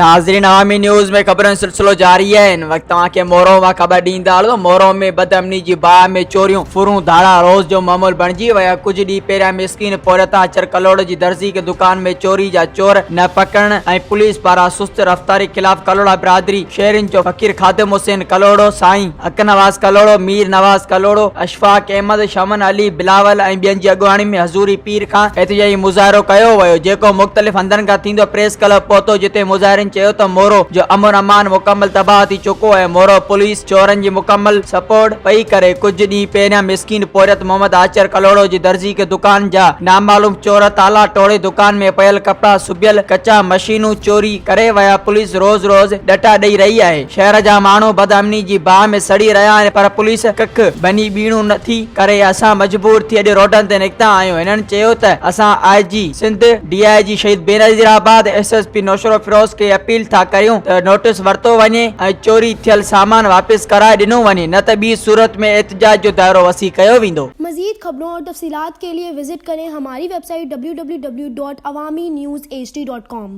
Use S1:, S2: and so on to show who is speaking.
S1: ناظرين عوامي نيوز ۾ خبرن جو سلسلو جاري آهي هن وقت توهان کي مورو مان خبر ڏيندا هلون ته مورو ۾ بدامني جي باهه ۾ چوريون ڦرون ڌاڙا روز جو معمول بڻجي ويا ڪجهه ڏينهن پهريان مسڪين پورهيت آچر ڪلهوڙو جي درزي کي دڪان ۾ چوري جا چور نه پڪڙڻ ۽ پوليس پاران سست رفتاري خلاف ڪلهوڙا برادري شهرين جو فقير خادم حسين ڪلهوڙو سائين حق نواز ڪلهوڙو، مير نواز ڪلهوڙو، اشفاق احمد، شمن علي، بلاول ۽ ٻين جي اڳواڻي ۾ حضوري پير کان احتجاجي مظاهرو ڪيو ويو، جيڪو مختلف هنڌن کان ٿيندو پريس ڪلب پهتو، جتي مظاهرين چيو ته مورو جو امن امان مڪمل تباهه ٿي چڪو آهي، مورو پوليس چورن جي مڪمل سپورٽ پئي ڪري، ڪجهه ڏينهن پهريان مسڪين پورهيت محمد آچر ڪلهوڙو جي درزي کي دڪان جا نامعلوم چور تالا ٽوڙي دڪان ۾ پيل ڪپڙا سبيل ڪچا مشينون چوري ڪري ويا، پوليس روز روز ڏٽا ڏئي رهي آهي. شهر جا ماڻهو بدامني جي باهه ۾ سڙي رهيا آهن پر پوليس ڪک ڀڃي ٻيڻو نه ٿي ڪري اسان مجبور ٿي اڄ روڊن تي نڪتا آهيون هنن چيو ته اسان I G Sindh D I G Shaheed Benazirabad S S P Naushahro Feroze کي اپيل ٿا ڪريون ته نوٽيس ورتو وڃي ۽ چوري ٿيل سامان واپس ڪرائي ڏنو وڃي نه ته ٻي صورت ۾ احتجاج جو دائرو وسيع ڪيو ويندو.
S2: مزيد خبرون اور تفصيلات کے لئے وزٽ ڪرين ھماري web site www.awamiNewsHD.com.